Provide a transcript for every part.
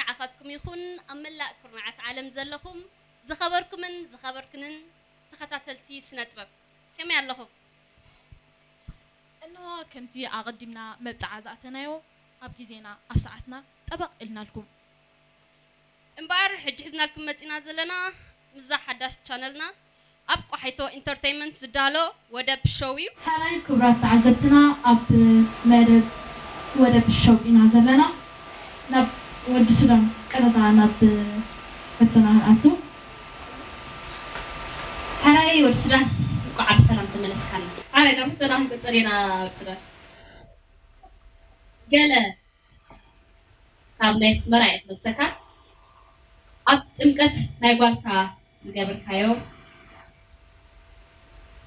ንዓኻትኩም ይኹን ኣብ መላእ ኩርናዓት ዓለም ዘለኹም ዝኸበርኩምን ዝኸበርክንን ተኸታተልቲ ስነ ጥበብ፣ ከመይ ኣለኹም? እንሆ ከምቲ ኣቐዲምና መብጽዓ ዝኣተናዮ ኣብ ግዜና ኣብ ሰዓትና ጠበቕ ኢልናልኩም። እምበኣር ሕጂ ሒዝናልኩም መጺና ዘለና ምስዛ ሓዳሽ ቻነልና ኣብ ቆሓይቶ ኢንተርተይመንት ዝዳሎ ወደብ ሾው እዩ። ሓራይ ክቡራት ተዓዘብትና ኣብ መደብ ወደብ ሾው ኢና ዘለና። ናብ ወዲ ሱዳን ቀጥታ ናብ ሕቶና ክንኣቱ። ሕራይ ወዲ ሱዳን እንኳዕ ብሰላም ተመለስካና። ሕራይ ናብ ሕቶና ክንቅፅል ኢና ወዲ ሱዳን። ገለ ካብ ናይ ኣስመራ እየ ክመልሰካ። ኣብ ጥምቀት ናይ ጓልካ ዝገበርካዮ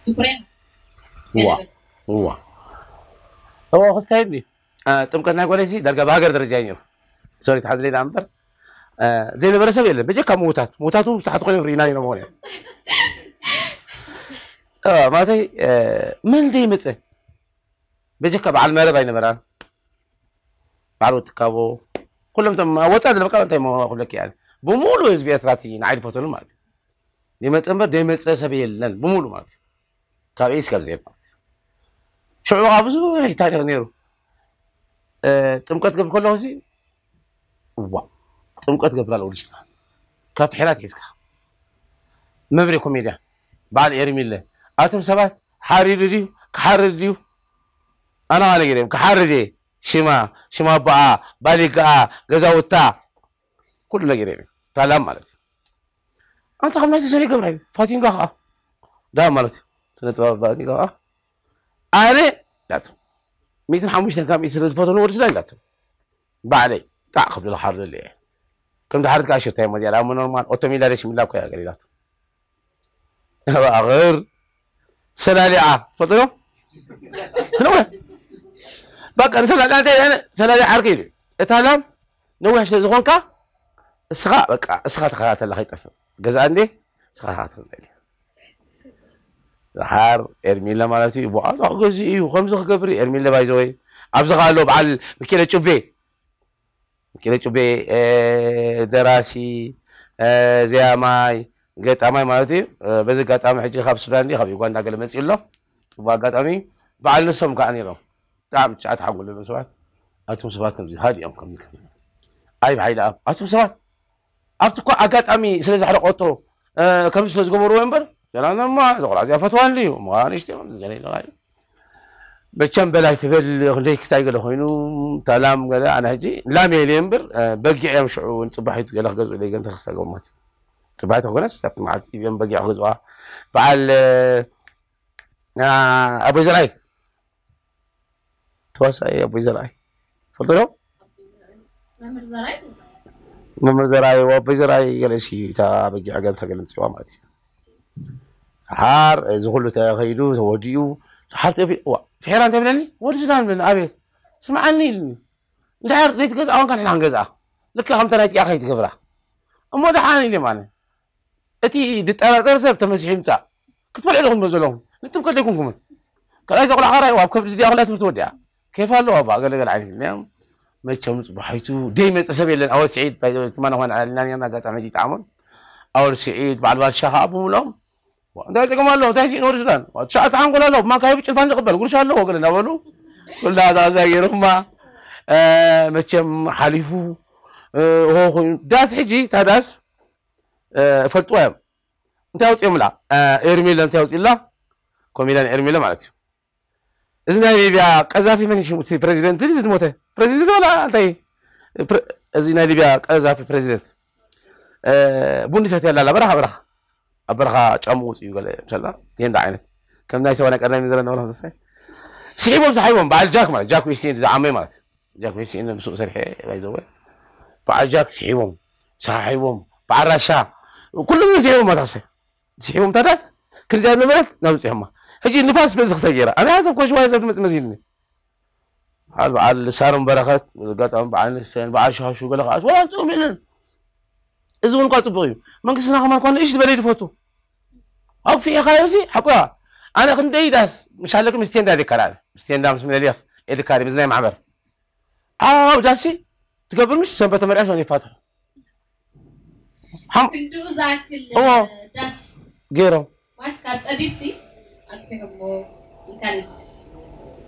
ዝኩርያ እዋ እዋ እዋ ክስታይ እንዲ ጥምቀት ናይ ጓለይሲ ዳርጋ ብሃገር ደረጃ እዩ ነይሩ። ሶሪ ትሓዝለይ ዳ እምበር ዘይነበረ ሰብ የለን። በጀካ ምውታት ምውታቱ ብዙሓት ኮይኖም ርኢና ኢና ማለት ማለተይ መን ደይመፀ በጀካ በዓል መረብ ኣይነበራን። በዓል ወትካቦ ኩሎም ቶም ወፃ ዝበቃ እንታይ ክብለኪ እየ ብሙሉ ህዝቢ ኤርትራ እቲ ንዓይ ዝፈተኑ ማለት እዩ። ደይመፀ እምበር ደይመፀ ሰብ የለን ብሙሉ ማለት እዩ። ካብ ኤስ ካብ ዜድ ማለት እዩ። ሽዑ ከዓ ብዙሕ ታሪክ ነይሩ። ጥምቀት ገብር ከለኹ እዚ እዋ ጥምቀት ገብር ኣለዎ ልጅና ካብ ፍሒራት ሒዝካ መብሬ ኮሜድያ በዓል ኤርሚለ ኣቱም ሰባት ሓሪዱ ድዩ ክሓርድ ድዩ ኣና ነጊረ ክሓርድ እየ ሽማ ሽማ ኣቦኣ ባሊጋኣ ገዛውታ ኩሉ ነጊረ ታላም ማለት እዩ ኣንታ ካብ ናይ ተሰሪ ገብራይ ፋቲንጋ ከዓ ዳ ማለት እዩ ስነ ጥበብ ፋቲንጋ ከዓ ኣነ ዳቱ ሚትን ሓሙሽተን ካብ ሚት ስለ ዝፈተኑ ወዲ ስዳይ ዳቱ ባዕለይ ጣዕ ክብሉ ዝሓርደሉ እየ ከም ዝሓርድ ከዓ ሽርታይ መዚያ ዳሞ ኖርማል ኦቶሚላ ደሽ ሚላ ኮያ ገሊላቱ ኣባቕር ሰላሊዓ ትፈልጥዶ ትነወ በቃ ንሰላሊዓ እንታይ ሰላሊዓ ዓርኪ እዩ እታ ላም ነዊሕ ስለ ዝኾንካ እስኻ በቃ እስኻ ተኸታተላ ከይጠፍእ ገዛ እንዴ እስኻ ተኸታተል ሓር ኤርሚለ ማለት እዩ ብዓሉ ክገዝእ እዩ ከምዚ ክገብር እዩ ኤርሚለ ባይዘወይ ኣብዚ ካሎ በዓል ሚኪኤለ ጩቤ ሚኪኤለ ጩቤ ደራሲ ዘያማይ ገጣማይ ማለት እዩ በዚ ኣጋጣሚ ሕጂ ካብ ሱዳን ካብ ዩጋንዳ ገለ መፅኡ ኣሎ ፅቡቅ ኣጋጣሚ በዓል ንሶም ከዓ ነይሮም ብጣዕሚ ትሽዓተ ሓንጎል ዘለዎም ሰባት ኣቱም ሰባት ከምዚ ሃዲኦም ከምዚ ኣይ ብሓይሊ ኣብ ኣቱም ሰባት ኣብቲ እኳ ኣጋጣሚ ስለ ዘሕረቆቶ ከምዚ ስለ ዝገበርዎ እምበር ዘናነማ ዘቆልዓ እዚኣ ፈትዋ እንድዩ ምዃን ንሽቲ ከምዚ ገለ ኢለካ እዩ መቸም በላይ ትብል ክንደይ ክስታይ ገለ ኮይኑ ታላም ገለ ኣነ ሕጂ ላም የለ እምበር በጊዕ እዮም ሽዑ ንፅባሒቱ ገለ ክገዝኡ ኢለ ገንተ ክሳገሞት ፅባሒቱ ክኮነስ ኣብቲ መዓልቲ እዮም በጊዕ ክገዝዋ በዓል ኣቦይ ዘርኣይ ተዋሳኢ ኣቦይ ዘርኣይ ፈልጦ ዶ መምህር ዘርኣይ ኣቦይ ዘርኣይ ገለ ሲ እታ በጊዕ ገለ ተገለ ምፅዋ ማለት እዩ ሓር እዚ ኩሉ ተኸይዱ ተወዲኡ ሓር ተፊ ዋ ፍሒራ እንታይ ብለኒ ወዲ ዝዳን ብለኒ ኣቤት ስምዓኒ ኢልኒ እንድሕር ዘይትገዝኣ ኮንካ ንሕና ክንገዝኣ ልክዕ ከምተ ናይ ጢኣ ከይትገብራ እሞ ደሓን ኢለ ማነ እቲ ዝጠራጠር ሰብ ተመሲሑ ይምፃእ ክትበልዑ ኢኹም ዘለኹም ንጥምቀት ዘይኮንኩምን ካልኣይ ዘቑላዕ ኻራ ኣብ ከብዲ እዚኣ ኩላ ትምህርቲ ወዲኣ ኬፍ ኣለዋ ባ ገለገለ ዓይነት ኢልናዮም መቸም ፅቡሓይቱ ደይመፀ ሰብ የለን ኣወል ስዒድ ትማና ኾነ ኣልና ነርና ኣጋጣሚ ሕጂ ይጠዓሞን ኣወል ስዒድ በዓል ባልሻ ከዓ ብምሎም እንታይ ጥቅም ኣለዎ እንታይ ሲእን ወዲ ሱዳን ትሽዓተ ሓንጎል ኣለዎ ብማንካ ሂቡ ጭልፋ ንቅበል ጉርሻ ኣለዎ ገለ እናበሉ ኩላ ዛዛ ገይሮማ መቸም ሓሊፉ ሆ ኮይኑ ዳስ ሕጂ እታ ዳስ ፈልጥዋ እዮም እንታይ ኣውፅኦምላ ኤርሜለ እንታይ ኣውፅላ ኮሜድያን ኤርሜለ ማለት እዩ እዚ ናይ ሊብያ ቀዛፊ መን ሽሙ እቲ ፕሬዚደንት እዚ ዝሞተ ፕሬዚደንት ዋላ እንታይ እዚ ናይ ሊብያ ቀዛፊ ፕሬዚደንት ቡንዲ ሰትያ ኣላ በረኻ በረኻ ኣብ በረኻ ጫሙ ውፅኡ ገለ ምሰላ ቴንዳ ዓይነት ከም ናይ ሰባ ናይ ቀዳሚ ዘረና ወላ ተሳይ ስሒቦም ሰሓይቦም በዓል ጃክ ማለት ጃክ ዊስቲን ዝዓመይ ማለት ጃክ ዊስቲን ምስኡ ሰሪሐ ባይዘወ በዓል ጃክ ስሒቦም ሰሓሒቦም በዓል ራሻ ኩሎም እዮም ስሒቦም ማለት ኣሰ ስሒቦም ታዳስ ክንዚኣ ነበረት ናብ ዝፅሖማ ሕጂ ንፋስ በዚ ክሰጊራ ኣነ ሓሰብ ኮሽዋ ሰብ ድመፅ መዚልኒ በዓል በዓል ሳሮን በረኸት ኣጋጣሚ በዓል ንሰን በዓል ሸዋሹ ገለ ከዓስ ወላ ኣምፅኦም የለን እዚ እውን እኳ ፅቡቅ እዩ መንግስትና ከማን እኳ ንእሽ ዝበለ ይድፈቱ ኣጉፊዕኻዮ እዚ ሓቁያ ኣነ ክንደይ ዳስ ምሻለክ ምስ ቴንዳ ዲካራ ምስ ቴንዳ ምስ ምለልየኽ ኤድካሪ ምስ ናይ ማሕበር ኣብ ዳሲ ትገብር ምሽ ሰንበት ተመርዕስ ሆን ይፋትሑ ሓም ክንድኡ ዝኣክል እዎ። ዳስ ገይሮም ማለት ካብ ፀቢብሲ ኣግፊሖሞ ኢልካኒ።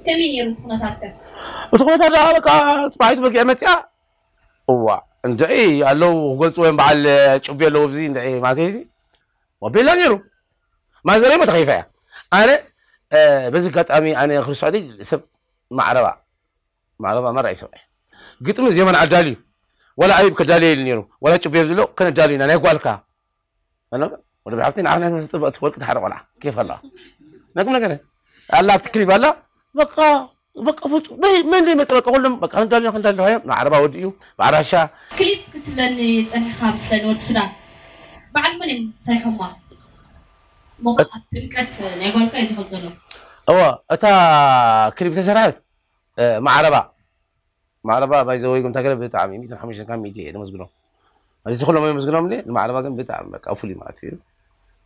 ከመይ ነይሩ እቲ ኩነታትከ? እቲ ኩነታት ደኣ በቃ ፅባሒቱ በጊዕ መፅኣ። እዋ እንድዒ ኣለዉ ክገልፅዎ እዮም በዓል ጭቤ ኣለዉ ኣብዚ እንድዒ ማለት እዚ ወቤላ ነይሩ። ማዘረይ ሞ ተኸይፋ እያ። ኣነ በዚ ኣጋጣሚ ኣነ ክርስቶስ ሰብ ማዕረባ ማዕረባ መራይ ሰብኣይ ግጥሚ ዜማን ኣዳልዩ ዋላ ኣይብ ከዳልየ ኢሉ ነይሩ። ዋላ ጭቤ ዝብሎ ከነዳልዩ ኢና ናይ ጓልካ ኣነ ወደ ብሓብቲ ንዓና ትፅበቅ ትፈልጥ ሓደ ቆልዓ ኬፍ ኣለዋ ነግም ነገር ኣላ ኣብቲ ክሊብ ኣላ በቃ በቃ ፍፁ መን ዘይመፀ በቃ ኩሎም በቃ ከነዳልዩ ከነዳልዩ ማዕረባ ወዲ እዩ። ብዓራሻ ክሊፕ ክትብለኒ ፀኒሕካ ምስለን ወዲ ሱዳን በዓል መን እዮም ሰሪሖማ? እሞ ኣብ ጥምቀት ናይ ጓልካ እዩ ዝኸም ዘሎ። እወ እታ ክሊፕ ተሰርሐት ማዕረባ ማዕረባ ባይዘወይ ጉምታ ገለ ብጣዕሚ ሚእትን ሓሙሽተን ካብ ሚእቲ እየ ደመስግኖ። እዚ ኩሎም የመስግኖም እንዴ ንማዕረባ ግን ብጣዕሚ በቃ ፍሉይ ማለት እዩ።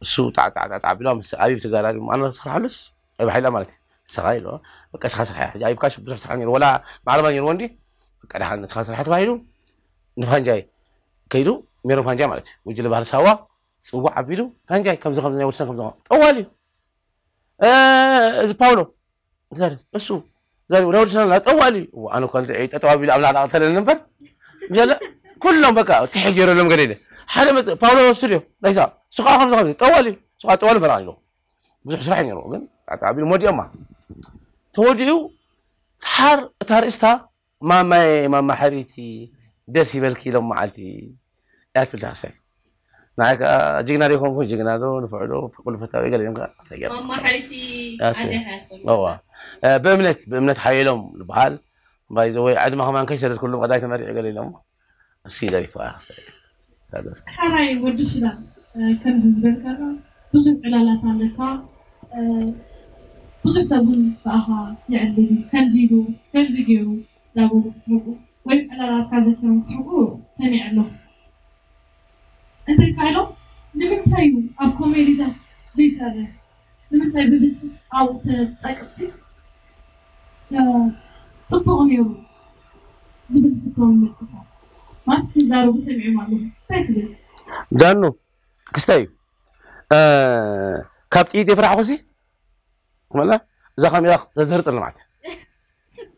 እሱ ጣዕጣዕጣዕ ቢሉ ምስ ኣቢብ ተዛራሪ ኣነ ክሰርሓሉስ ኣይብ ሓይላ ማለት እዩ። ንስኻ ኢሎ በቃ ስኻ ስርሓ ሕጂ ኣይብካ ብዙሕ ስራሕ ነይሩ ወላ ማዕረባ ነይርዎ እንዲ በቃ ደሓን ንስኻ ስርሓ ተባሂሉ ንፋንጃይ ከይዱ ሜሮን ፋንጃይ ማለት እዩ ጉጅለ ባህሊ ሳዋ ፅዋዕ ኣቢሉ ፋንጃይ ከምዚ ከምዚ ናይ ወድሰን ከምዚ ጠዋል እዩ። እዚ ፓውሎ እሱ ናይ ወድሰና ጠዋል እዩ። ኣነ እኳ ጠጠው ኣቢሉ ኣብ ናዕና ቀተለኒ እምበር ገለ ኩሎም በቃ ትሕ ገይረሎም ገለ ኢለ ሓደ መፅእ ፓውሎ ስቱድዮ ናይሳ እሱ ከዓ ከምዚ ከምዚ ጠዋል እዩ። እሱ ከዓ ጠዋል ፈራ ኣለዎ ብዙሕ ስራሕ ነይሩ ግን ኣቢሉ መዲኦማ ተወዲኡ ሓር እታ ርእስታ ማማየ ማማ ሓሪቲ ደስ ይበልኪ ኢሎም መዓልቲ እያ ትብል ተሓስታይ ንዓይ ከዓ ጅግና ዘይኮንኩ ጅግና ዶ ንፍዕ ዶ ኩሉ ፈታዊ ገለ ኢሎም ከዓ ኣስታይ ገይሮም። ማማ ሓሪቲ ኣቲ- ዓደይ ሓያት ኮኑ እዋ እ፣ ብእምነት ብእምነት ሓየሎም ዝበሃል ባይዘወይ ዕድመ ከማን ከይሰደድኩሎም ቀዳይ ተመሪዑ ገለ ኢሎም እሲ ደሪፍዋ ሓራይ ወዲ ሱዳን እ፣ ከምዚ ዝበልካና ብዙሕ ዕላላት ኣለካ እ፣ ብዙሕ ሰብ እውን ብኣኻ ይዕልል እዩ ከምዚ ኢሉ ከምዚ ገይሩ ዳበሉ ክስሕቁ ወይም ዕላላትካ ዘኪሮም ክስሕቁ ሰሚዐ ኣለኹ እንታይ ካይሎም ንምንታይ እዩ ኣብ ኮሜዲታት ዘይሰርሕ ንምንታይ ብብዝሒ ኣብኡ ተፀቅጥቲ እ፣ ፅቡቕ ነይሩ ዝብል ሕቶ ይመፅእ ማለት ክዛረቡ ሰሚዖም ኣለኹ እንታይ ትብል ዳኑ ክስታይ እዩ እ፣ ካብ ጥይት የፍራሕኩሲ መላ እዛ ካሜራ ተዘርጥል ማለት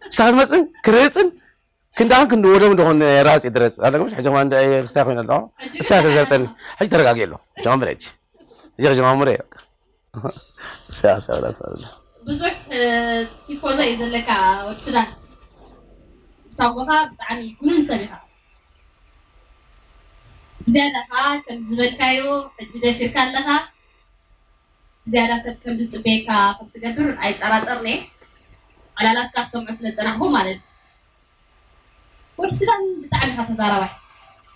እሳ ክትመፅን ክርህፅን ክንዳን ክንዲ ወደም እንደኾን ራፅ ድረፅ ኣለሽ ሕጂ ከማ እንደ ክስታይ ኮይነ ኣለኹ እሳ ተዘርጠኒ ሕጂ ተረጋጊ ኣሎ ጀማምረ ሕጂ ሕጂ ጀማምረ እሳ እሳ ብላ ትባል ብዙሕ እ፣ ቲፎዞ እዩ ዘለካ ወዲ ሱዳን ሳጎኻ ብጣዕሚ ጉኑን ሰብ ኢኻ ብዝያዳ ከዓ ከም ዝበልካዮ ሕጂ ደፊርካ ኣለኻ ብዝያዳ ሰብ ከም ዝፅበየካ ከም ትገብር ኣይጠራጠርነ ዕላላትካ ክሰምዖ ስለ ዝፀናሕኩ ማለት እዩ ወዲ ሱዳን ብጣዕሚ ኢኻ ተዛራባይ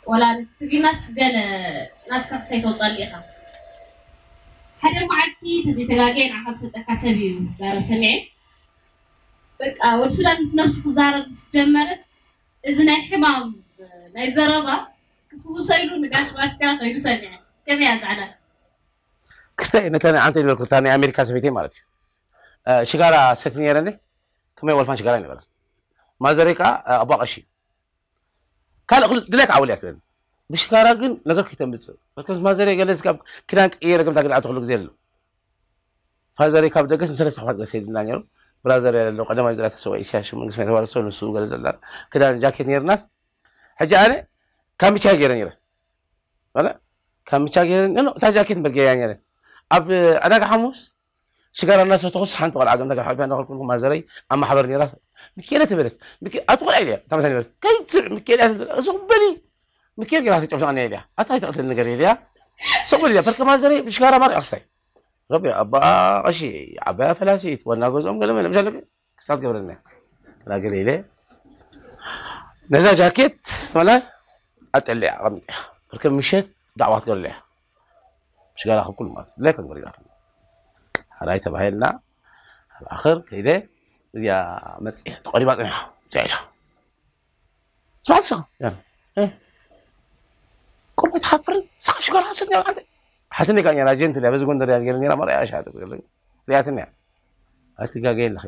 ዋላ ነቲ ትግርኛስ ገለ ናትካ ክሳይ ተውፀሉ ኢኻ ሓደ መዓልቲ ተዘይተጋገየ ንዓኻ ዝፈልጠካ ሰብ እዩ ዛረብ ሰሚዐ በቃ ወዲ ሱዳን ምስ ነብሱ ክዛረብ ምስ ጀመረስ እዚ ናይ ሕማም ናይ ዘረባ ክፍውሶ ኢሉ ንጋሽ ባትካ ከይዱ ሰሚዐ ከመይ እያ ዛዕዳ ክስታይ ነተን ኣንተ ዝበልኩ እታ ናይ ኣሜሪካ ሰበይተይ ማለት እዩ እ፣ ሽጋራ ሰቲ ነይረኒ ከመይ ወልፋን ሽጋራ ይነበረ ማዘረይ ከዓ ኣቦ ቀሺ ካልእ ድላይ ክዓውል እያ ትበለኒ ብሽጋራ ግን ነገር ከይተምፅእ ማዘረይ ገለ ክዳን ቅየረ ከምታ ግድዓተ ኩሉ ግዜ ኣሎ ፋዘረይ ካብ ደገስ ንሰለስተ ክፋት ገሰ ይድና ነይሩ ብራዘር ያለ ቀደማይ ግራ ተሰዋ ኢሳያስ መንግስት የተባለ ሰው ንሱ ገለ ዘላ ክዳን ጃኬት ነይርናስ ሕጂ ኣነ ካምቻ ገይረ ነይረ ካምቻ ገይረ እታ ጃኬት በርገያ ነይረ ኣብ ዕዳጋ ሓሙስ ሽጋራ እናሰተኹስ ሓንቲ ቆልዓ ገምታ ጋር ሓቢያ እንዳኸልኩልኩ ማዘረይ ኣብ ማሕበር ነይራ ሚኪኤለ ተበለት ኣብቲ ቆልዓ ኢልያ እታ መሳኒ በለት ከይትስዕ ሚኪኤለ እያ ትብል እዚ በሊ ሚኪኤል ገራ ተጨብሻ ነያ ኢልያ ኣታ ኣይተቕትል ነገር ኢልያ ሰቕ በል ኢልያ በርከ ማዘረይ ብሽጋራ ማር ኣክስታይ ረቢ ኣባ ቀሺ ዓባያ ፈላሲት ዋና ገዝኦም ገለ መለ ምሻለ ክስታት ገብረና ናገለ ኢለ ነዛ ጃኬት ትመላ ኣጠሊያ ኣቐሚጥ እያ በርከ ምሸት ዳዕዋ ትገብረላ እያ ሽጋራ ክኩል ማለት ድላይ ከንገር ኢላትና ሓራይ ተባሂልና ኣብ ኣኽር ከይደ እዚኣ መፅእ ተቆሪባ ፅንሓ ፅዕዳ ስማዕ ስኻ ቁርበት ሓፍርን ስኻ ሽጋራ ሓሰት ያ ዓንተ ሓትኒ ካ ኔራ ጀንት ያ በዚ ጎንደር ያ ገይረ ኔራ መርያ ሻ ሪያትኒ ያ ኣትጋገየ ለኸ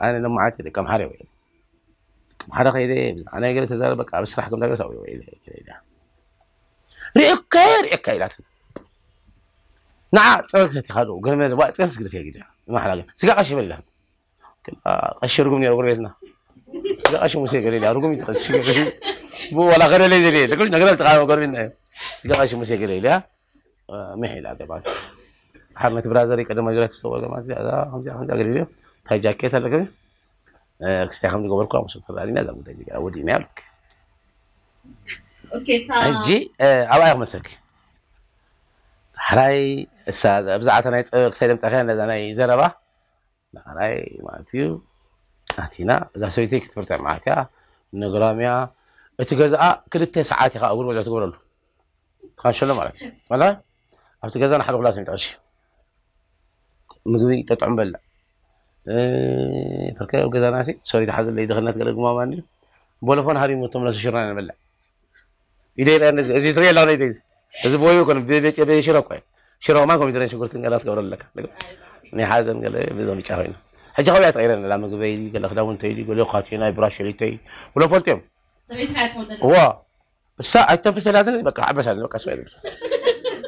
ኣነ ነማዓት ደቀም ሓረ ወይ ደቀም ሓረ ከይደ ብዛዕባ ናይ ገለ ተዛረበ ኣብ ስራሕ ከም ዳገሳ ወይ ወይ ርእየካየ ርእየካ ኢላትኒ። ንዓ ጸበል ክሰቲኻ ዶ ገርመ ዋ ጸበል ስግደት እያ ግዳ ማሕላ ግን ስጋ ቀሺ በል ኢላትኒ። ክላ ቀሺ ርጉም ነይሩ ጎረቤትና። ስጋ ቀሺ ሙሴ ገለ ኢላ ርጉም ይትቐሺ ገለ ብኡ ዋላ ገለ ለይ ዘለ ለኩል ነገር ኣልተቃወ ጎረቤትና እዩ። ስጋ ቀሺ ሙሴ ገለ ኢላ ምሕ ኢላ ገባት ሓር ነቲ ብራዘር ቀደማ ዙሪያ ተሰወ ገማት እዛ ከምዚኣ ከምዚኣ ገለ ኢሉ እንታይ ጃኬት ኣለከ ክስታይ ከም ዝገበርኩ ምስ ተራዲና እዛ ጉዳይ ዚጋ ወዲእና ያልክ ኦኬ እታ ሕጂ ኣብኣ ክመሰልክ ሓራይ እሳ ብዛዕታ ናይ ፀበ ክሳይ ደምፃኸያ ነዛ ናይ ዘረባ ንዓራይ ማለት እዩ ኣቲና እዛ ሰበይተይ ክትፍርተ ማለት እያ ነግራምያ እቲ ገዛኣ ክልተ ሰዓት ኢኻ እግሩ ገዛ ትገብረሉ ትኻንሸሎ ማለት እዩ ወላ ኣብቲ ገዛ ንሓደ ኩላስ ሚጠቕሽ ምግቢ ጠጥዑም በላ ፈርከ ኣብ ገዛና ሲ ሶሪ ተሓዘለይ ድኽነት ገለ ግማማ እንድዩ ቦለፎን ሃሪሙ ተምለሱ ሽርና ንበላ ኢደ ኢለ እዚ ትሪኦ ኣለኹ ነይደ እዚ ቦዩ ኮን ብቤጨ በየ ሽሮ እኮ ሽሮ ከማን ኮሚደረን ሽጉርትን ገላ ትገብረ ኣለካ ናይ ሓዘን ገለ ብዞም ብጫ ኮይና ሕጂ ከብያ ተቀይረን ላ ምግበይ ገለ ክዳውንተይ ገለ ካቴናይ ብራሸሊተይ ብሎ ፈልጥዮም ሰበይትካ እያ ትወደድ እዋ እሳ ኣይተንፍስ ተላትን በቃ ዓበሳል በቃ ስዋ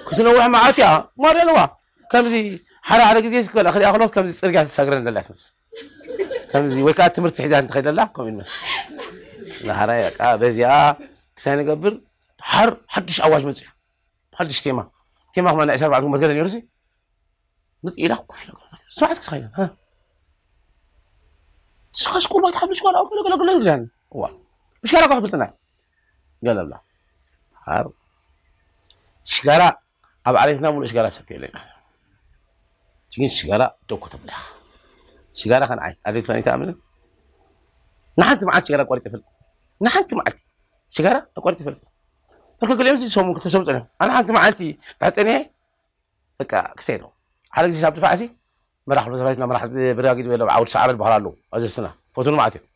ክትነውሕ መዓት እያ ማር ኣለዋ ከምዚ ሓደ ሓደ ግዜ ስክበላ ክሪኣ ከለስ ከምዚ ፅርግያ ትሳግረን ዘላ ትመስ ከምዚ ወይ ከዓ ትምህርቲ ሒዛ እንተኸይደላ ከምኡ ይመስል ንሓራይ በቃ በዚኣ ክሳይ ንገብር ሓር ሓድሽ ኣዋጅ መፅኡ ሓድሽ ቴማ ቴማ ክማ ናይ ዕስራ ኣርባዕተ መትከለ ነይሩ ሲ ምፅ ኢላ ኮፍ ኢላ ስማዕ እስኪ ስኻይና ስኻስ ቁርባ ትሓብሽ ጓል ኣውቀለ ገለገለ ይብላኒ እዋ ብሻራ ኳ ክፍልጥና ገለብላ ሓር ሽጋራ ኣብ ዓሌትና ሙሉእ ሽጋራ ሰት የለና ግን ሽጋራ ደኮ ተብላ ሽጋራ ከን ዓይ ኣዴት ከን ይተኣምንን ንሓንቲ መዓልቲ ሽጋራ ቆሪጥ ይፈልጥ ንሓንቲ መዓልቲ ሽጋራ ቆሪጥ ይፈልጥ በርከ ገሊኦም ሰሙን ክልተ ሰሙን ፀኒሖም ኣነ ሓንቲ መዓልቲ ድሕር ፀኒሐ በቃ ክስተይ ኣለኹ ሓደ ግዜ ሳብ ድፋዕሲ መራሕቲ ሰራዊትና መራሕቲ ብራጊድ በሎም ዓውዲ ሰዓረ ዝበሃል ኣለዉ ኣዘዝትና ፈቱኑ ማለት እዮም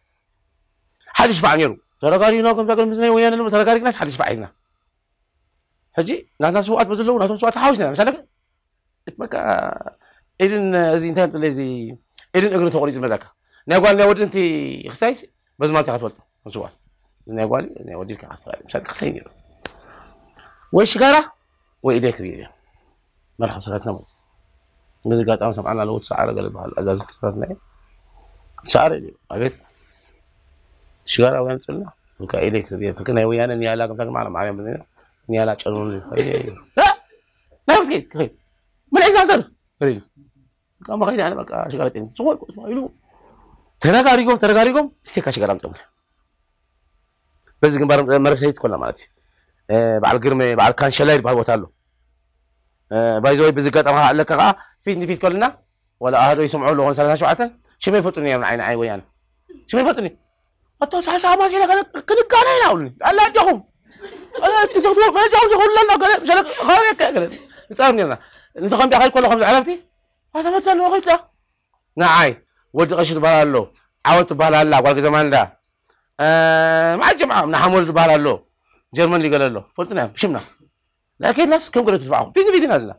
ሓደ ሽፋዕ ነይሩ ተረጋሪና ከም ዛገር ምስ ናይ ወያነ ተረጋሪግናስ ሓደ ሽፋዕ ሒዝና ሕጂ ናትና ስውኣት በዘለዉ ናቶም ስውኣት ተሓዊስና ምሳለ እቲ በቃ ኢድን እዚ እንታይ ምጥለ እዚ ኢድን እግርን ተቆሪፁ መዛካ ናይ ጓል ናይ ወዲ እንቲ ክስታይስ በዚ ማለት ኢካ ትፈልጦ ንስዋል ናይ ጓል ናይ ወዲ ኢልካ ክትፈላሊ ምሳሌ ክስታይ ነይሩ ወይ ሽጋራ ወይ ኢደይ ክብል እየ መርሓ ሰራትና ማለት በዚ ጋጣሚ ሰምዓና ኣለዎ ትሰዓረ ገለ በሃል ኣዛዚ ክስታትና እየ ትሰዓረ እዩ ኣቤት ሽጋራ ወይ ኣምፅልና ብካ ኢደይ ክብል እየ ብክ ናይ ወያነ ንያላ ከምታ ማዕረ ማዕረ ንያላ ጨኑን ናይ ብትከይድ ክኸይድ ምን ዒዛ ተርፍ ከማ ከይደ ኣነ በቃ ሽጋራ ጤን ጽወር ኢሉ ተረጋሪጎም ተረጋሪጎም ስቴካ ሽጋራ ምጠሙ በዚ ግንባር መረብ ሰይት ኮና ማለት እዩ በዓል ግርመ በዓል ካንሸላ ይበሃል ቦታ ኣሎ ባይዘወይ ብዚ ገጠማ ኣለካ ከዓ ፊት ንፊት ከልና ወላ ኣህዶ ይስምዑ ኣለኹን ሰላሳ ሸውዓተ ሽመ ይፈጡኒ እዮም ንዓይ ንዓይ ወያነ ሽመ ይፈጡኒ ኣቶ ሳሕሳ ኣማሲለ ክንጋነ ኢና ውሉኒ ኣላ ኣጆኹም እዘውትዎ መጃው ዝኹለና ገለ ምሸለ ኻበካ ገለ ንጻር ነርና እንተ ከም ቢኣኸል ኮሎ ከም ዝዕረፍቲ ኣተመጃ ኣለዎ ኸይዳ ንዓይ ወዲ ቀሺ ትበሃል ኣሎ ዓወት ትበሃል ኣላ ጓል ገዘማንዳ መዓል ጀምዓ ምናሓሞል ትበሃል ኣሎ ጀርመን ሊገለ ኣሎ ፈልጥና እዮም ሽምና ላኪናስ ከም ገለ ትድፋዕኹም ፊት ንፊት ኢና ዘለና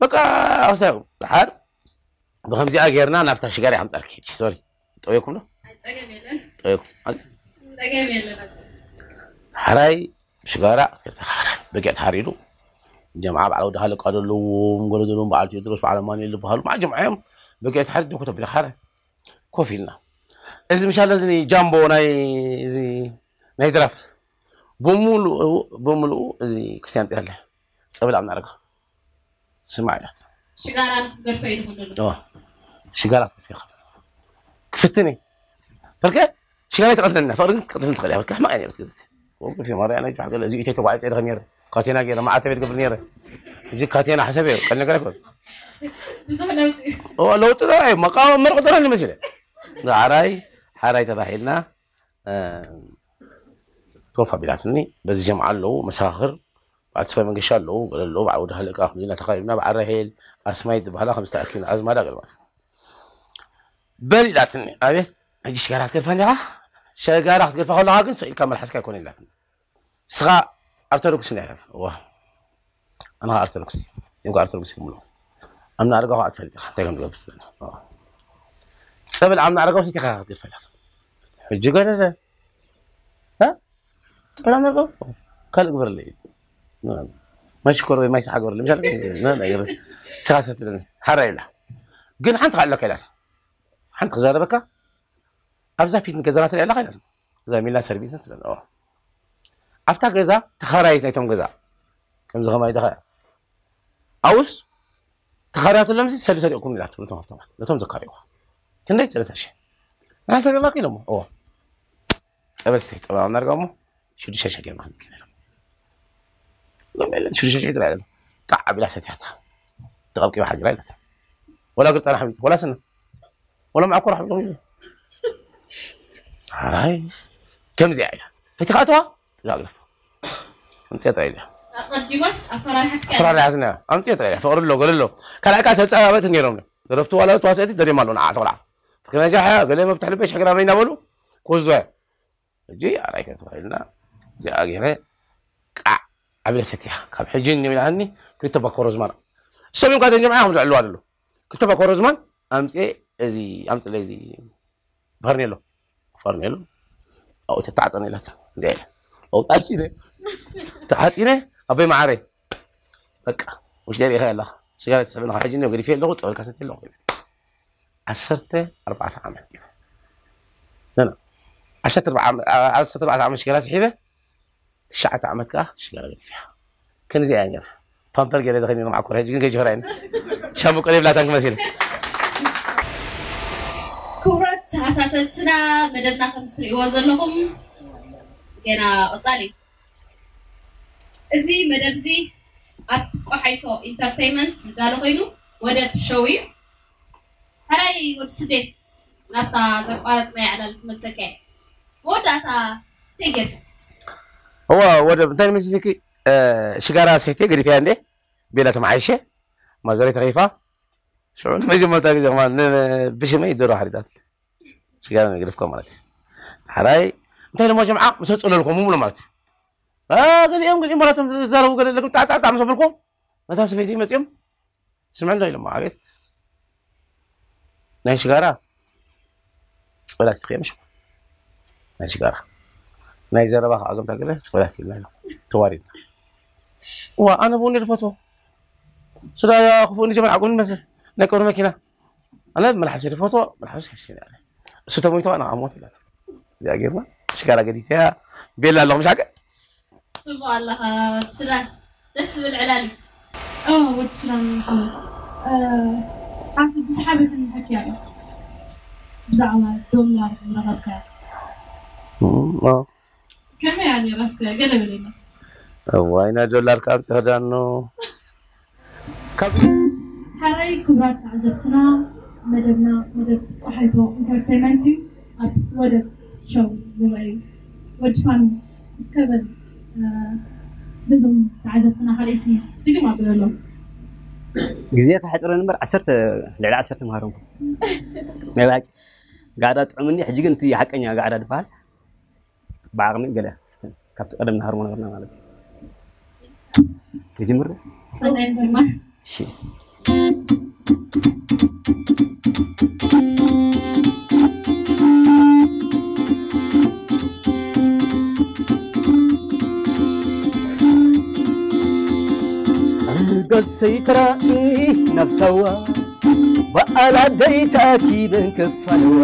በቃ ኣስታዩ ድሓር ብከምዚኣ ጌርና ናብታ ሽጋር ይሓምፃልኪ ሶሪ ጠየኩም ዶ ጸገም የለን ጠየኩም ጸገም የለን ሓራይ ሽጋራ ክትከፍተ ሓራይ በጊዕ ተሓሪዱ ጀምዓ በዓል ወዲ ሃለቃ ዘለዎም ገለ ዘለዎም በዓል ቴድሮስ በዓል ኣማኑኤል ዝበሃሉ ማዕ ጀምዓ እዮም በጊዕ ተሓሪድ ደኩ ተቢለ ሓራይ ኮፍ ኢልና እዚ ምሻለ እዚ ጃምቦ ናይ እዚ ናይ ድራፍ ብምሉኡ ብምሉኡ እዚ ክርስቲያን ጥያለ ጸበል ኣብ ናረጋ ስማዕ ኢላት ሽጋራ ንክገድፎ እዩ ዝኽእል ዘሎ ሽጋራ ትከፍያ ክፍትን በርከ ሽጋራ ትቀትለና ፍቅሪ ግን ትቀትልን ትኽእል እያ በርከ ሕማቅ እያ ነረት ግዘት ወቅፍ ማርያ ናይ ጃሕገለ እዚ ኢትዮ ተጓዒፀ ይደኸ ነረ ካቴና ገይረ ማዓተ ቤት ገብር ነረ እዚ ካቴና ሓሰብ እየ ቀል ነገር ኣይኮን ብዙሕ ለውጢ እዩ ለውጢ ዘርኣዩ መቃወም መርቕ ዘርኣኒ መሲለ ሓራይ ሓራይ ተባሂልና ኮፍ ኣቢላትኒ በዚ ጀምዓ ኣለዉ መሳኽር በዓል ተስፋይ መንገሻ ኣለዉ ገለ ኣለዉ በዓል ወዲ ሃለቃ ከምዚ እናተኻቢብና በዓል ራሄል ኣስማይት ዝበሃላ ከም ዝተኣኪብና ኣዝማዳ ገለ ማለት እዩ በል ኢላትኒ ኣቤት ሕጂ ሽጋራ ክትገድፋ እንዲኻ ሸጋራ ክትገድፋ ከለኻ ግን ስቕ ኢልካ መልሓስካ ኣይኮነ ኢላትኒ ስኻ ኣርቶዶክስ እንዲኻ ኢላት እዋ ኣነ ኦርቶዶክስ እዮም ኦርቶዶክስ ይምሉ ኣብ ናርጋ ከዓ ትፈልጥ ኢኻ እንታይ ከም ትገብር ትብለኒ ጸበል ኣብ ናርጋ ውስጥ ኢኻ ክትገድፈላ ሕጂ ገደደ ጸበል ኣብ ናርጋ ካልእ ግበረለይ ማይ ሽኮር ወይ ማይ ሰሓ ገበረሉ ምሻል። ስኻ ሰትለኒ ሓራ ይብላ። ግን ሓንቲ ካልኣካ ኢላት ሓንቲ ክዛረበካ ኣብዛ ፊት ንገዛና ትሪኣ ኣለካ ኢላት። እዛ ሚላ ሰርቪስ ትብለን ኣብታ ገዛ ተኻራይት ናይቶም ገዛ ከምዚ ከማይ ደኸ ኣውስ ተኻራትሎም ሰሉ ሰሪቕኩም ኢላት ነቶም ሃብታማት ነቶም ዘካሪዋ ክንደይ ሰለስተ ሽሕ ንሓሰብ ኣለካ ኢሎሞ እዎ ጸበል ስተይ ጸበል ኣናርጋሞ ሽዱሽተ ሽሕ ገርማ ክንክን ኢሎም ሽዱሽተ ሽሕ ጥራይ ኢሎም ጣዕ ኣቢላ ሰትያታ ተቐብቂባ ሓጅራ ኢላት ወላ ግርጻና ሓቢት ወላ ስና ወላ ማዕኮር ሓቢት ኣራይ ከምዚኣ ኢላ እቲ ካእተዋ ትዛግረፍ ኣምፅኦ ጥራይ ኢላ ኣቐዲማስ ኣፈራርሓትካ ኣፈራርሓትና ኣምፅኦ ጥራይ ኢላ ፍቕሪ ኣሎ ገለ ኣሎ ካልኣይ ከዓ ተፀባበቲ ነይሮም ደረፍቲ ዋላ ተዋሰእቲ ደሪም ኣሎ ንዓ ተቆልዓ ፍክነጃ ሓያ ገለ መፍትሕ ልበሽ ሕግራመይ እናበሉ ክወስዶ ሕጂ ኣራይ ከተባሂልና እዚኣ ገይረ ቃዕ ዓብለ ሰትያ ካብ ሕጂ ንብላሃኒ ክልተ ባኮ ሮዝማን እሶም እዮም ካተን ጀምዓ ከም ዝዕልዋ ደሎ ክልተ ባኮ ሮዝማን ኣምፅኤ እዚ ኣምፅለይ እዚ ፈርኔሎ ፈርኔሎ ኣብኡ ተታዕጠነ ኢላት እዚኣ ኢለ ኣብኡ ተዓፂነ ተዓፂነ ኣበይ መዓረይ በቃ ውሽጢ ሪኢኻ ኣለኻ ሽጋራ ተስሕበና ካብ ሕጂ እኒኦ ገዲፈ ኣለኹ ፀበልካ ሰትየ ኣለኹ ኢለ ዓሰርተ ኣርባዕተ ዓመት ገይረ ሰነ ዓሰርተ ኣርባዕተ ዓመት ሽጋራ ስሒበ ትሽዓተ ዓመት ከዓ ሽጋራ ገዲፈ ከምዚ እያ ነራ ፓምፐር ገለ ተኸዲነ ማዕኮር ሕጂ ግን ገጅፈራ ሻምቦ ቀለ ብላታን ክመሲል ክቡራት ተኸታተልትና መደብና ከም ትርእይዎ ዘለኹም ገና ቀፃሊ እዩ። እዚ መደብ እዚ ኣብ ቆሓይቶ ኢንተርተይመንት ዝዳሎ ኮይኑ ወደብ ሾው እዩ። ሕራይ ወዲ ስደት ናብታ ዘቋረፅናያ ዕላል ክመልሰካ እየ። መወዳእታ እንታይ ጌርካ? እዋ ወደብ እንታይ ንመስልኪ ሽጋራ ሰይተ ገዲፈያ እንዴ ቤላ ተመዓይሸ ማዘረይ ተኸይፋ ሽዑ ንመጀመርታ ግዜ ከማን ብሽመይ ደሮ ሓሪታት ሽጋራ ገደፍካ ማለት እዩ ሓራይ እንታይ ኢሎሞ ጀምዓ ምስ ኣፀለልኮም ምብሎ ማለት እዩ ገሊኦም ገሊኦም መራቶም ዝዛረቡ ገለ ለግም ጣዕጣዕጣዕ ምስ ኣበልኮም ነታ ሰበይቲ መፂኦም ስምዕ እንዶ ኢሎሞ ኣቤት ናይ ሽጋራ ፅላት ትኽየምሽ ናይ ሽጋራ ናይ ዘረባ ከዓ ከምታ ገለ ፅላት ኢልና ኢሎም ተዋሪድና እዋ ኣነ ብውኒ ዝፈትዎ ስዳ ክፉእኒ ጀመን ዓቁኒ መስል ናይ ቀብሪ መኪና ኣነ መልሓስ ዝፈትዎ መልሓስ ሕሽን ያለ እሱ ተሞይቶ ኣነ ኣሞት ኢላት እዚኣ ጌርና ሽጋራ ገዲፈያ ቤላ ኣለኹ ምሽ ዓቀ ፅቡቅ ኣለኻ ስዳን ደስ ዝብል ዕላል እዩ። እዎ ወዲ ሱዳን ሓወይ ሓንቲ ብዝሓበትኒ ሕክያ እያ ብዛዕባ ዶላር ዝረኸብካያ ከመይ እያ ነይራ እስከ ገለ በለና። እዋይ ናይ ዶላር ከ ኣምፂ ክዳኖ ካብ ሓራይ ክቡራት ተዓዘብትና መደብና መደብ ቆሓይቶ ኢንተርቴይመንት እዩ ኣብ ወደብ ሸው ዝረኣዩ ወዲ ፋኑ እስከ በል ነዞም ተዓዘብትና ካልኣይቲ ድግም ኣብለሎም። ግዜ ተሓፅረኒ እምበር ዓሰርተ ልዕሊ ዓሰርተ ምሃሮም ናይ ብሓቂ ጋዕዳ ጥዑምኒ ሕጂ ግን እቲ ሓቀኛ ጋዕዳ ዝበሃል ብዓቕሚ ገለ ካብቲ ቀደም ንሃርሞ ነበርና ማለት እዩ ይጅምር ሰናይ ምጅማር እሺ ርገሰይ ተራእኒ ናብ ሳዋ በዓል ኣደይ ተኣኪበን ከፋነዋ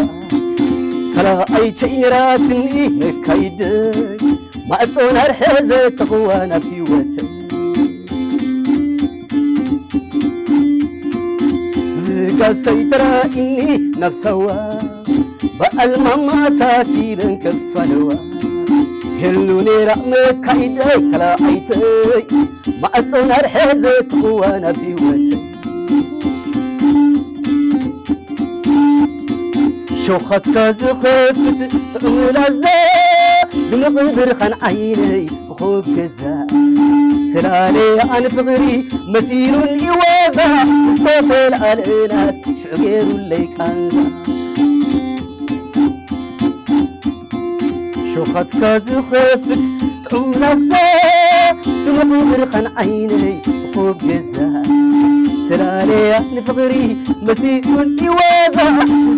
ካልኣይተይ ነራትኒ መካይደይ ማዕጾ ናርሐ ዘተኽዋ ናብ ህይወተይ ርጋሰይ ተራእኒ ናብ ሳዋ በዓል ማማ ታኪበን ከፋነዋ ሄሉ ነይራ መካይደይ ካልኣይተይ ማዕጾ ናርሐ ዘተኽዋ ናብ ህይወተይ ሸውኻትካ ዝኸፍት ጥዑም ላዛ ድምቕ ብርሃን ዓይነይ ብኹብ ገዛ ተላለየ ኣነ ፍቕሪ መሲሉኒ ዋዛ ዝተተልኣለናስ ሽዑ ገይሩለይ ቃንዛ ሸውኻትካ ዝኸፍት ጥዑም ላዛ ድምቕ ብርሃን ዓይነይ ብኹብ ገዛ ተላለያ ንፍቕሪ መሲሉኒ ዋዛ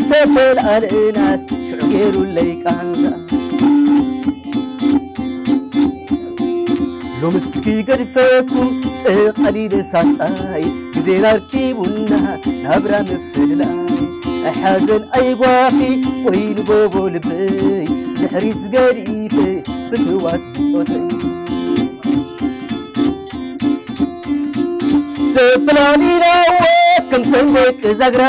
ዝተተልኣለናስ ሽዑ ገይሩለይ ቃንዛ ሎምስኪ ገድፈኩም ጠቓሊለ ሳንጣይ፣ ግዜና ኣርኪቡና ናብራ ምፍልላይ። ኣይሓዘን ኣይጓኺ ኮይኑ ጎቦ ልበይ፣ ድሕሪት ገዲፈ ፍትዋት ብጾተይ። ተፈላሊና ከምተን ደቂ ዛግራ፣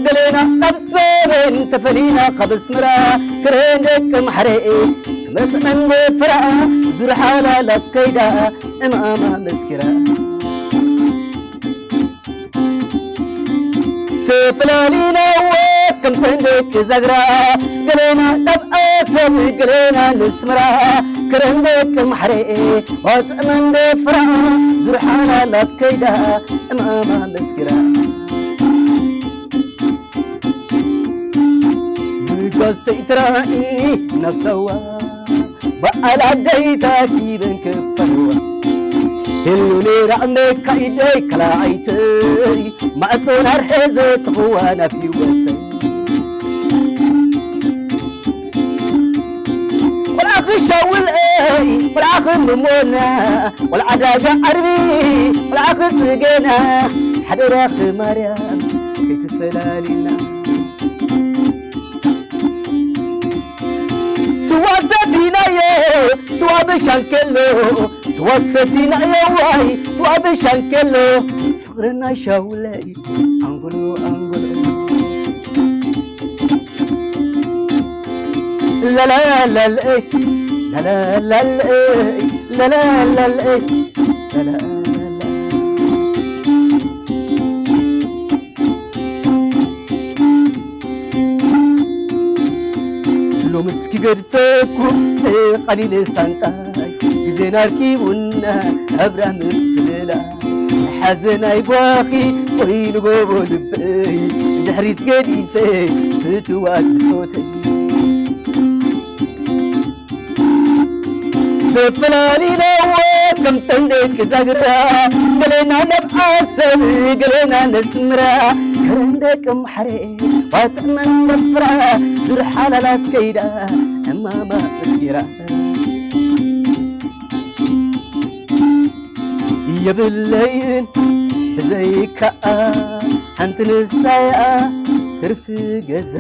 ገሌና ናብ ሰሜን ተፈሊና ካብ ኣስመራ። ክረን ደቂ ማሕረ ክመጽ መንጎ ፍራ፣ ዙር ሓላላት ከይዳ ዕማማ መስኪራ። ተፈላሊና ከምተን ደቂ ዛግራ፣ ገሌና ናብ ኣሰብ ገሌና ንስመራ። ክረን ደቂ ማሕረ ዋጽዕ መንጎ ፍራ፣ ዙር ሓላላት ከይዳ ዕማማ መስኪራ። ብጋሰይ ትራእኒ ናብ ሳዋ፣ በዓል ዓደይ ታኪበን ክፋልዋ። ህሉ ነይራ መካይደይ ከላኣይተይ፣ ማዕጾን ኣርሐ ዘትኽዋ ናብ ህይወተይ። ቆልዓኺ ሻውልኣይ፣ ቆልዓኺ ምሞና፣ ቆልዓ ዳጋ ዓርቢ፣ ቆልዓኺ ጽገና፣ ሓደራኺ ማርያም ከይትፈላሊና። ስዋ ሰቲናዮ፣ ስዋ ብሻንኬሎ፣ ስዋ ሰቲናዮ፣ ዋይ፣ ስዋ ብሻንኬሎ፣ ፍቕርና ሻውለይ፣ ኣንጎሎ፣ ኣንጎሎ። ላላላልኤ፣ ላላላልኤ፣ ላላላልኤ፣ ላላላልኤ። ሎምስ ክገድፈኩም ቀሊል ሳንጣይ፣ ግዜና ኣርኪቡና ናብራ ምፍልላይ። ሓዘን ኣይጓኺ ኮይኑ ጎቦ ልበይ፣ ድሕሪት ገዲፈ ፍትዋት ብጾተይ። ተፈላሊናዎ ከም ተን ደቂ ዛግራ፣ ገሌና ናብ ዓሰብ፣ ገሌና ነስምራ። ከረን ደቂ ማሕረ፣ ዋጽዕ መንደፍራ፣ ዙር ሓላላት ከይዳ፣ ዕማማ መስኪራ። የብለይን ብዘይካኣ፣ ሓንቲ ንሳያ ትርፊ ገዛ።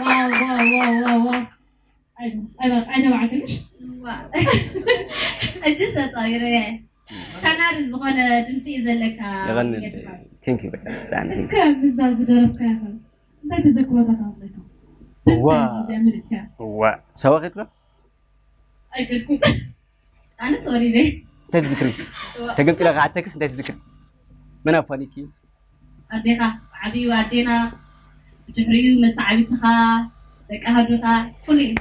ዋው፣ ዋው፣ ዋው፣ ዋው፣ ዋው። ኣይነ-፣ ኣይነ-፣ ኣይነባዕክንሽ? ዋ። እጅስ ተጻዊረ። ከናሪ ዝኾነ ድምጺ እዩ ዘለካ። የቐንል። ጌትካ። Thank you በቃ። ብጣዕሚ እስከ ምዛ ዝደረፍካያ ከ እንታይ ተዘክሮታት ኣለካ? ዋ። እዚኣ ምልእትያ። ዋ። ሰዋ ከይትብሎ? ኣይከድኩን። ኣነ ሶሪ ደይ። እንታይ ትዝክሪ? ዋ። ተገምጢላ ከዓ ተክስ እንታይ ትዝክሪ? መን ኣፋኒኪ? ኣዴኻ፣ ዓብዩ ኣዴና፣ ብድሕሪኡ መተዓቢትኻ፣ ደቂ ሃዱኻ፣ ኩሉ እዩ።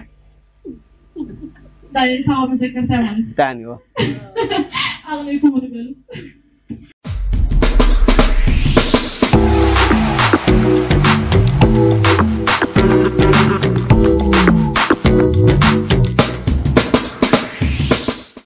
ናይ ሳዋ መዘከርታ ማለት እዩ። ብጣዕሚ እዎ። ኣቕኒዕኩም ንበሉ።